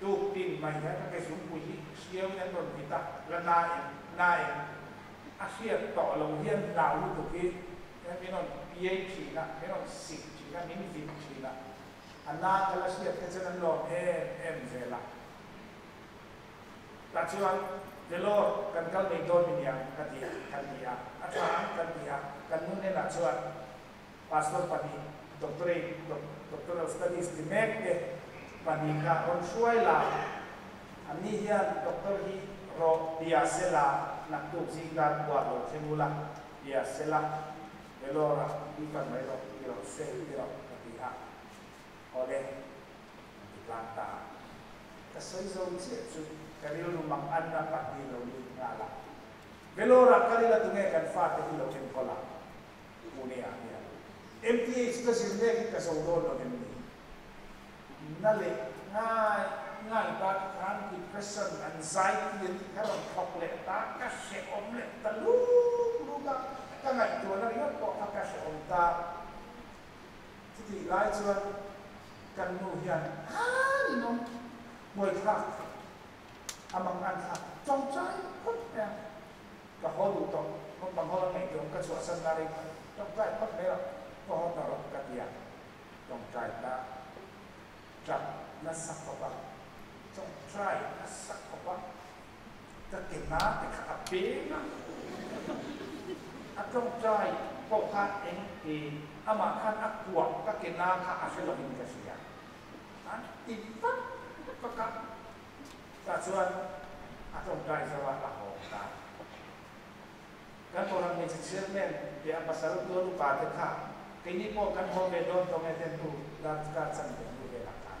Tuk tin mai hian ka ke zungpui hi hriau in an rawn vit a, la na em, na em, a hriat tawh lo hian hlau lutuk hi min rawn piai thin a, min rawn sik thin a, min vit thin a, a na ka la hriat te chuan an lawm em em zel a. Tah chuan Vellore kan kal mai dawn mi niang ka ti a, kan ti a, a tha ang kan ti a, kan nu hnenah chuan Pastor pahnih Doctorate, Doctoral Studies ti mek te pahnih kha rawn hruai la, anni hian Doctor hi rawh bia se la, naktuk zing dar buah lo thleng ula, bia se la, Vellore ah i kal mai rawh, ti rawh se, ti rawh ka ti a, awle an ti tlang ta a. Ka sawi zo chiah chu ka rilru mang anna pahnih lo lut nghal a, Vellore ah kal ila tunge kan fate hi lo enkawl ang? Pune ah hian MTH ka zir mek hi ka zo dawn lo em ni? Na leh ngai ngai ta te khan depression, anxiety an tih kha rawn thawk leh ta, ka hrehawm leh ta luk luk a, ka ngaihtuahna ringawt pawh kha ka hrehawm ta. Chutih lai chuan kan nu hian a ninawm hmuaithlak a mangan thlak tawngtai phawt mai a. Ka haw duh tawh, naupang ho an ngaihtuah ka chhuahsan na reng a, tawngtai phawt mai rawh, ka haw ta rawh ka ti a, tawngtai ta tap nasa khawp a, tawngtai nasa khawp a, ka ke na te kha a peng a, a tawngtai pawh kha eng e amah khan a kuah ka ke na kha a hre lovin ka hria, an ti vak vak a. Tah chuan a tawngtai zo a, a haw ta. Kan Kohhran hmeichhe chairman leh a pasal tual upa te kha keini pawh kan haw ve dawn tawng e ten hnu darkar chan ve hnu velah khan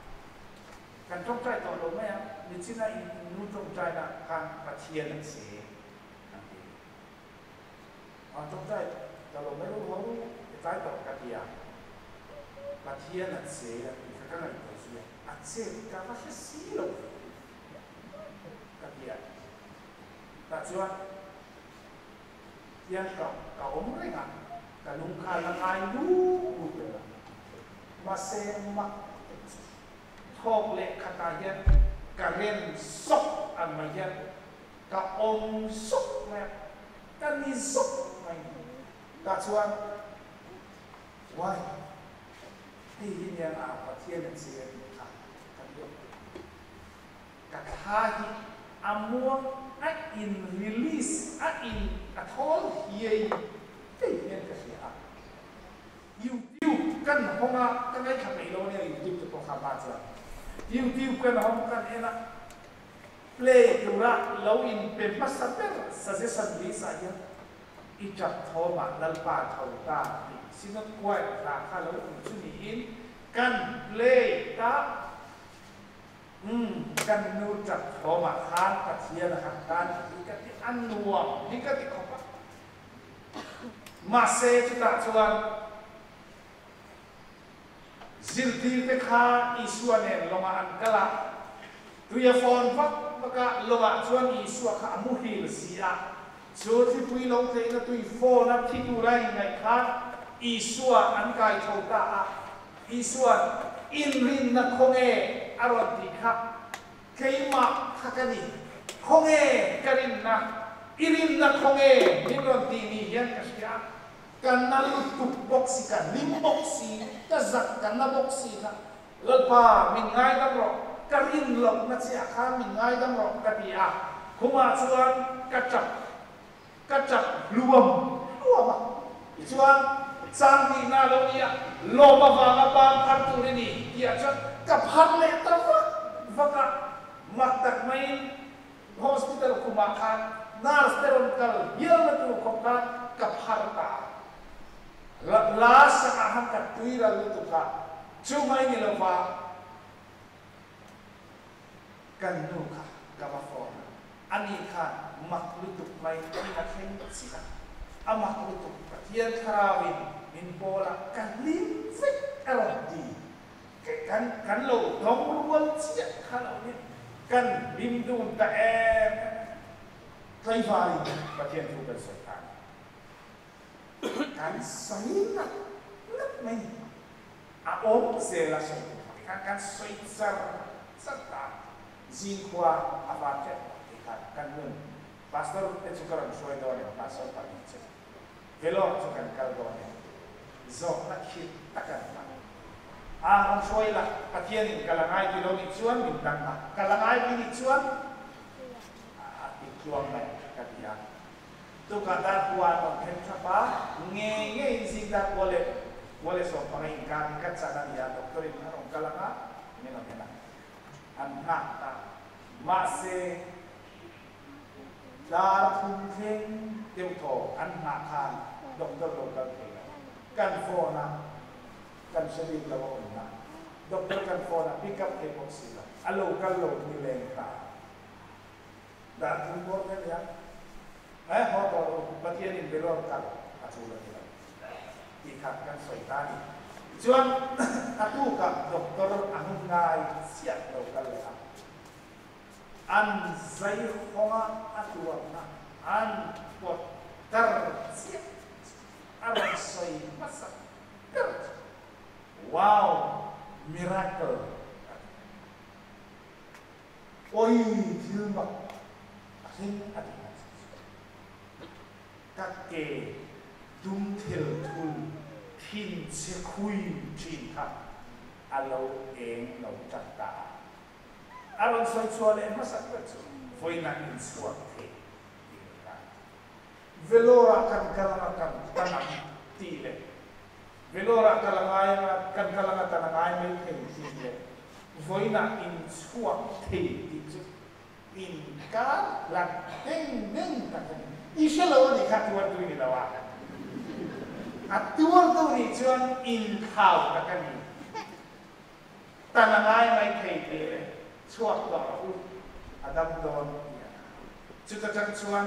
kan tawngtai tawh lo mai a, nichina in nu tawngtaina khan Pathian a che an ti. An tawngtai ta lo mai ru ho i tlai tawh ka ti a, Pathian a che a tih kha ka ngaihtuah zui a. A chet ka va hre si lo ve ka ti a. Tah chuan hian ka ka awm reng a, ka lung kha la ngai lut lut reng a. Mahse mak te chu thawk leh khatah hian ka rem zawk ang mai hian ka awm zawk mai a, ka ni zawk mai. Tah chuan why? Hei hi nia a Pathian a che a tih kha ka ti awm. Ka thla hi a muang a in release a in a thawl hiai hei hian ka hria a. YouTube kan hawng a, ka ngaithla peih lo ania YouTube te pawh kha hma chuan YouTube kan hawng kan en a, play tura lo in pe hmasa ber suggestion list ah hian I ṭap thawmah Lalpa tho ta tih Synod Choir hla kha lo awm chu niin. Kan play ta. Umm kan nu tap thawm ah khan Pathian a han tan hi ka ti a nuam hi ka ti khawp a. Mahse chutah chuan zirtir te kha Isua nen lawngah an kal a, tui a fawn vak vak a, lawngah chuan Isua kha a muhil si a, chu thlipui lo tleina tui fawn a thi tura inngaih khan Isua an kai tho ta a. Isua'n inrinna khawnge a rawn tih kha keimah kha ka ni, khawnge ka rinna, i rinna khawnge min rawn tih ni hian ka hria, ka na lutuk bawk si, ka hlim bawk si, ka zak ka na bawk si kha, Lalpa min ngaidam rawh, ka rin lohna chiah khan min ngaidam rawh ka ti a, khumah chuan ka tap Ka chak hluam hluam a, tichuan chang tihna a lo ni a, lawm avanga ban phar tur i ni tihah chuan ka phar leh ta vak vak a, mak tak maiin hospital khumah khan nurse te rawn kal hialna tur khawp khan ka phar ta a, la sakah khan ka tui ral lutuk a, chu mai ni lova. Kan nu kha ka va phone a, ani khan mak lutuk mai in a thleng chiah a, a mak lutuk Pathian thlarauin min pawl a, ka hlim vek a rawn ti. Kan kan lo dawng rual chiah kha lo nia, kan hlim dun ta em em a, tlaivarin Pathian thu kan sawi ta a ni. Kan sawi ngat ngat mai ni. A awm zel a sawi tur kha tikhan kan sawi char char ta a, zingkhua a van tep tikhan kan nun Pastor te chu ka rawn hruai dawn em Pastor pahnih chu Vellore chu kan kal dawn em zawhna khirh tak an hmang a rawn hruai la Pathianin ka la ngai ti lo nih chuan min dang a ka la ngai ti nih chuan a ti tluang mai ka ti a. Tukah dar kua an rawn then thap a, ngei ngeiin zing dar kua leh kua leh 15 inkar hi ka chan a ni a, doctor in a rawn kal ang a, min rawn en a, an nghak ta. Mahse, dar thum thleng deuh thaw an nghah khan doctor lo kal thei lo. Kan phone a, kan hre bik lo a awmna. Doctor kan phone a, pick up thei bawk si lo. A lo kal lo ni leng ta. Dar thum bawr ka nia. He haw tawh ru, Pathianin belawr kal a chul a ti lo tih kha kan sawi ta a ni. Tichuan a tukah doctor a hun ngai chiah lo kal leh a, an zai hawnga a tuarna an pawt kar chiah chu a rawn sawi hmasa ber chu, Wow! Miracle! A ti. Awi thil mak a thleng a ti ngai chu chu. Ka ke dum thil thul thin chhe khui thin kha a lo eng lo tan ta a. A rawn sawi chhuah leh hmasak ber chu vawiina inchhuak thei tih a ni. Vellore ah kan kal anga kan tan ang tih leh Vellore ah kal a ngai anga kan kal anga tan a ngai mai thei tih leh vawiinah inchhuak thei tih chu inkar hlat deng deng tak a ni. I hre lo a nih kha tuartu i ni lo a, a tuartu nih chuan inkhau tak a ni. Tan a ngai mai thei tih leh chhuak tawh rawh u, a dam dawn ti a. Chuta tang chuan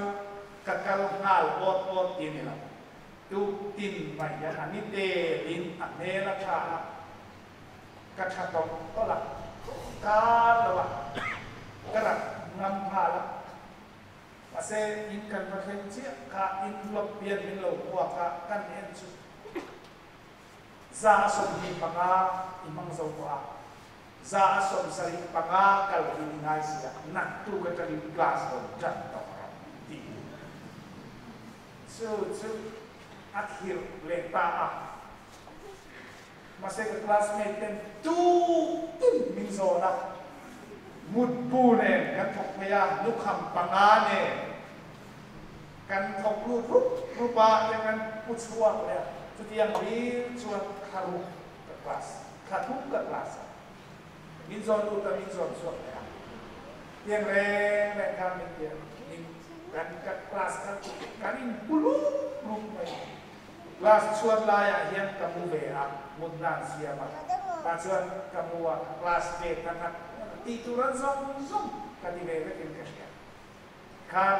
ka kal nghal awt awt ti a ni lo. Tuk tin mai hian a ni telin a hmel a tha a, ka tha tawlh tawlh a, kar lo a, ka rak ngam nghal a. Mahse, in kan va thleng chiah kha in lawp hian min lo hmuak a, kan en chu 125 i hmang zo tawh a, 175 kal hi i ngai si a, naktuk atangin class rawn tan tawh rawh tih chu chu a thirh leh ta a. Mahse ka classmate ten tuk tin min zawn a, mutbu nen kan thawk phei a, lukham panga nen kan thawk lut rup rup a, tiang kan pu chhuak leh a, chutiang hlir chuan thla ruk ka class, thla thum ka class a, min zawn lut a, min zawn chhuak leh a, tiang reng reng khan min ti a, min kan ka class kha kan inpu rup rup mai. Class chhuat laiah hian ka mu ve a, mut nan siam a. Tah chuan ka hmu a, ka class ve ta ngat ngat a, tih tur an zawng zawng ka ti ve vekin ka hria. Khan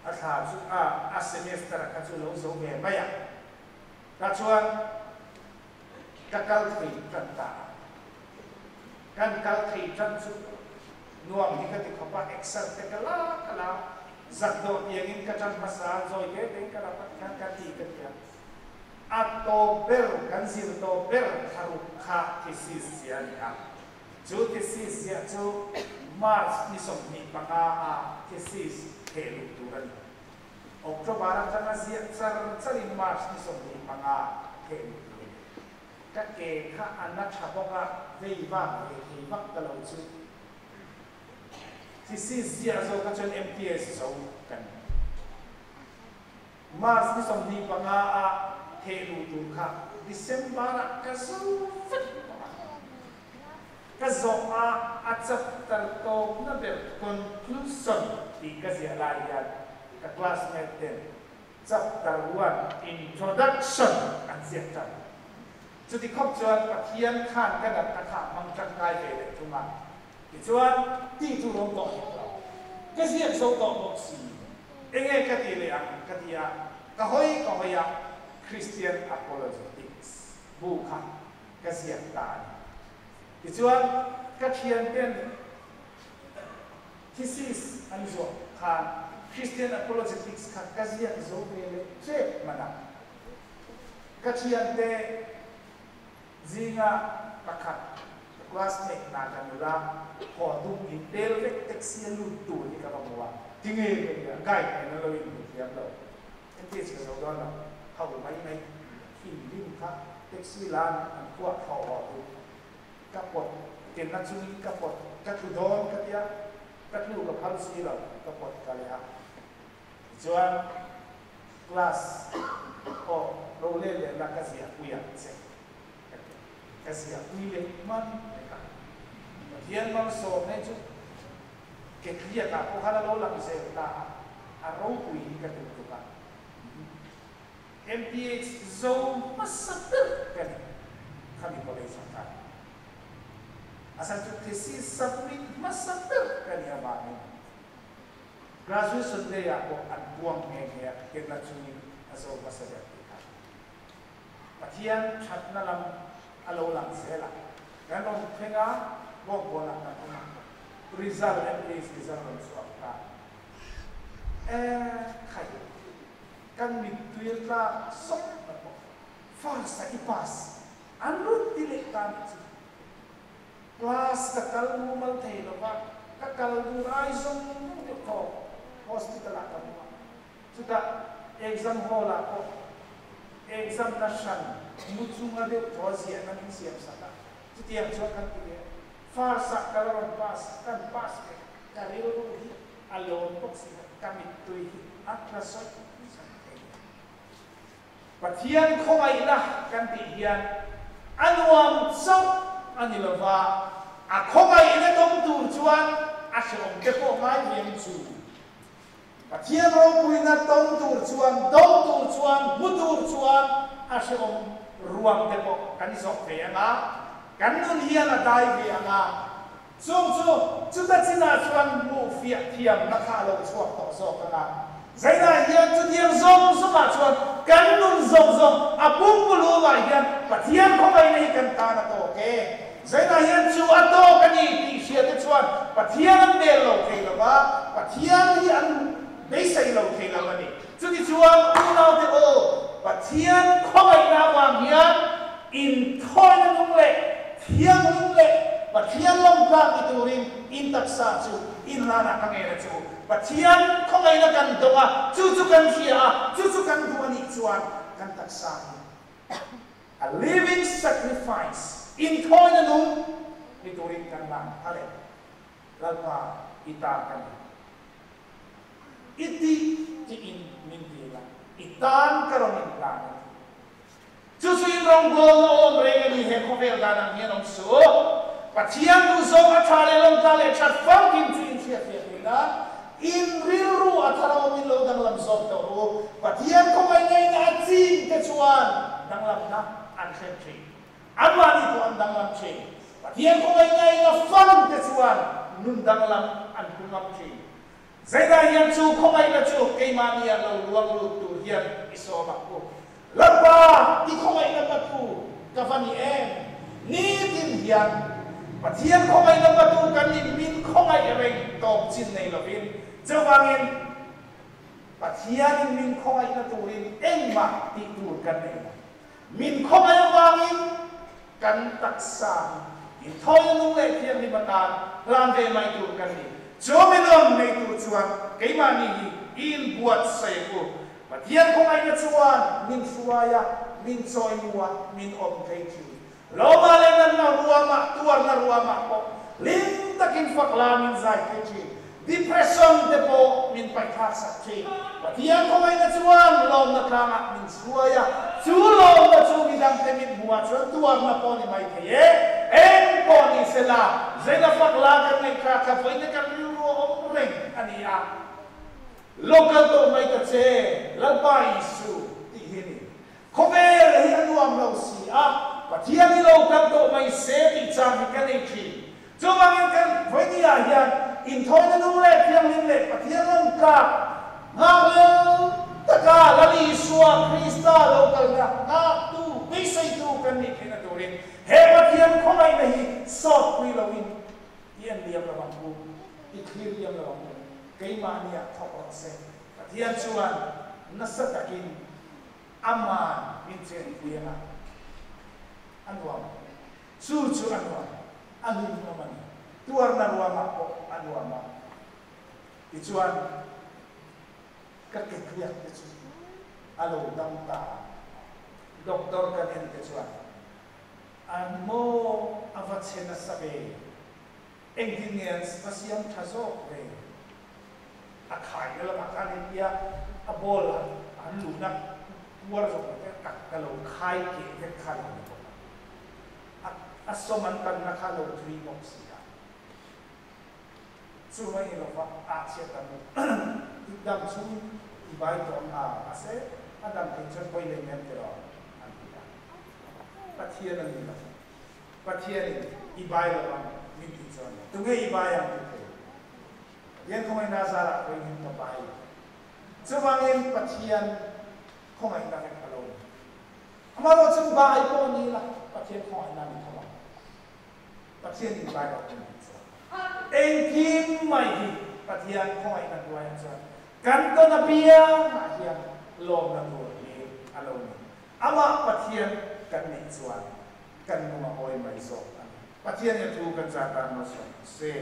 a thla chu a, a semester kha chu lo zo ve mai a. Tah chuan ka kal thei tan ta a. Kan kal thei tan chu nuam hi ka ti khawp a, exer te ka la ka la, zak dawh tiangin ka tan hmasa a, zawi te tein ka la pat khan ka ti ka ti a. A tawp ber, kan zir tawp ber tharuk kha thesis ziah a ni a. Chu thesis ziah chu March ni 25 a thesis theh luh tur a ni. October atanga ziah char charin March ni 25 theh luh tur a ni. Ka ke kha a na tha bawk a, vei vak ve thei vak ta lo chu. Thesis ziah zawk kha chuan MTS zo kan ni. March ni 25 a theh luh tur kha December ah ka zo vek tawh a. Ka zawh a a chapter tawpna ber conclusion tih ka ziah lai hian ka classmate ten chapter one introduction an ziak tan. Chuti khawp chuan Pathian khan ka natna kha a hmang tangkai ve leh thung a. Tichuan, tih tur awm tawh hek lo. Ka ziak zo tawh bawk si. Enge ka ti leh ang ka ti a, ka hawi ka hawi a, Christian Apologetics bu kha ka ziak ta a ni. Tichuan, ka thianten thesis an zawh khan Christian Apologetics kha ka ziak zo ve leh ṭep hman a. Ka thiante Zinga pakhat ka classmate hna ka nula haw dum in tel vek taxi a lut tur hi ka va hmu a, tinge ka ti a, guide nen an lo inhmu thiam lo, entir chhe zo dawn lo, ho mai mai thinrim kha taxi lan an kuah thlawh haw tu ka pawt kenna chungin ka pawt ka tlu dawn ka tia, ka tlu ka phal si lo ka pawt ka leh a, tichuan Class aw lo let leh la ka ziah pui ang che ka ti a, ka ziah pui leh hman vek a. Pathian malsawm nei chu Ketliakah pawh khan a lo lang zel ta a, a ropui hi ka duh tuk a. MPH zo hmasa ber ka ni khami college ah khan. A chhan chu thesis submit hmasa ber ka nih avangin. Graduation Day ah pawh an puang nghe nghe a, kenna chungin a zo hmasa ber tih kha. Pathian thatna lam a lo lang zel a, kan rawn thleng a, bawkbawn ah kan awm a, result MPH result rawn chhuak ta. E khai, kan mittui a tlak sawk na pawh first ah i pass an rawn ti leh ta nih chu. Class ka kal mumal thei lo va, ka kal tur ai zawng zawng deuh thaw hospital ah ka hmu a. Chutah exam hall ah pawh exam na hran mu chunga deuh thaw ziahna min siam sak a, chutiang chuan kan ti ve a. First ah ka la rawn pass, kan pass ve, ka rilru hi a lawm bawk si a, ka mittui hi a tla sawi sawi thei. Pathian khawngaihna kan tih hian a nuam chauh a ni lo va, a khawngaihna dawng tur chuan a hrehawm te pawh ngai viang chu. Pathian ropuina tawng tur chuan, dawng tur chuan, hmu tur chuan a hrehawm ruang te pawh kan zawh ve ang a, kan nun hian a dai ve ang a. Chung chu chuta chinah chuan hmuh fiah thiamna kha a lo chhuak tawh zawk ang a. Zainah hian chutiang zawng zawngah chuan kan nun zawng zawng a pumpulumah hian Pathian khawngaihna hi kan tan a tawk e. Zainah hian chu a tawk a ni tih hriate chuan Pathian an bel lo thei lo va, Pathian hi an beisei lo thei lo a ni. Chutichuan unaute aw, Pathian khawngaihna avang hian inthawina nung leh thianghlim leh Pathian lawmtlak ni turin in taksa chu in hlanah ka ngen a chu. Pathian khawngaihna kan dawng a, chu chu kan hria a, chu chu kan duh a nih chuan kan taksa hi a living sacrifice, inthawina nung ni turin kan hlan phal e. Lalpa i ta ka ni. I tih tiin min dil a, i tan ka rawn inhlan a ti. Chu chu in rawngbawlna awm reng a ni, he khawvel dan ang hian awm suh. Pathian duhzawng a tha leh lawmtla leh that famkim chu in hriatfiah theih nan in rilru a thar awm in lo danglam zawk tawh ru. Pathian khawngaih ngaihna a ching te chuan danglamna an thlen thin. Anmahni pawh an danglam thin. Pathian khawngaihna in a fan te chuan nun danglam an pu ngam thin. Zainah hian chu khawngaihna chu keimahni ah lo luang lut tur hian i sawm ang u. Lalpa, i khawngaihna hmatu ka va ni em? Nitin hian Pathian khawngaihna hmatu kan nih min khawngaih reng tawp chin nei lovin, chuvangin Pathianin min khawngaihna turin engmah tih tur kan nei lo. Min khawngaih avangin kan taksa hi inthawina nung leh thianghlim atan hlan ve mai tur kan ni. Chu mi nawn nei tur chuan keimahni hi i inbuatsaih ang u. Pathian khawngaihna chuan min hruai a, min chawimu a, min awm thei thin. Lawma leh natna ruamah, tuarna ruamah pawh hlim takin fak la min zai thei thin. Depression te pawh min paihthlak sak thin. Pathian khawngaihna chuan lawmna tlangah min hruai a, chu lawmna chu midangte mit hmuhah chuan tuarna pawh ni mai thei e. Eng pawh ni se la, zeina fak la kan ngaihthla kha vawiin kan rilru a awm reng a ni a. Local tawh mai ta che, Lalpa Isu tih hi a ni. Khawvel hi a nuam lo si a, Pathian hi lo kal tawh mai se tih chang hi ka nei thin. Chuvangin kan vawinia hian inthawina nung leh thianghlim leh Pathian rawn tlak nghakhlel taka Lal Isua Krista lo kalna nghaktu, beiseitu kan nih theihna turin he Pathian khawngaihna hi sawtpui loin i en liam lo ang u, i thlir liam lo ang u. Keimahniah thawk rawh se. Pathian chuan nasa takin Aman min chenpui anga a nuam. Chu chu a nuam, a hlimawm a ni. Tuarna ruangah pawh a nuam a. Tichuan, ka ke tliak te chu a lo dam ta a. Doctor kan en te chuan, An maw a va che nasa ve? Engtin nge an va siam tha zawk ve? A khaina lamah khan hetia a ball an luhna puar zawk lo te tak ka lo khai keh vek kha lo ni bawk a. A sawm an tanna kha lo thui bawk si a. Chu mai ni lova a chhiat ang u. I dam chhung i bai tawh ang a, mahse a dam theih chuan pawi leh nem tiraw an ti a. Pathian a ni lo. Pathianin i bai lo ang min tih chuan tunge i bai ang ti thei? Pathian khawngaihna zarah pawhin ka bai lo. Chuvangin Pathian khawngaihna vek a lo ni. Amaherawh chu bai pawh ni ila Pathian khawngaihna ni tho ang. Pathian in bai lo kan tih chuan engkim mai hi Pathian khawngaihna hnuaiah chuan kan tawn apiangah hian lawmna tur hi a lo ni. Amah Pathian kan neih chuan kan nung a awi mai zawk a ni. Pathian hian thu kan zah tan lo sawi se.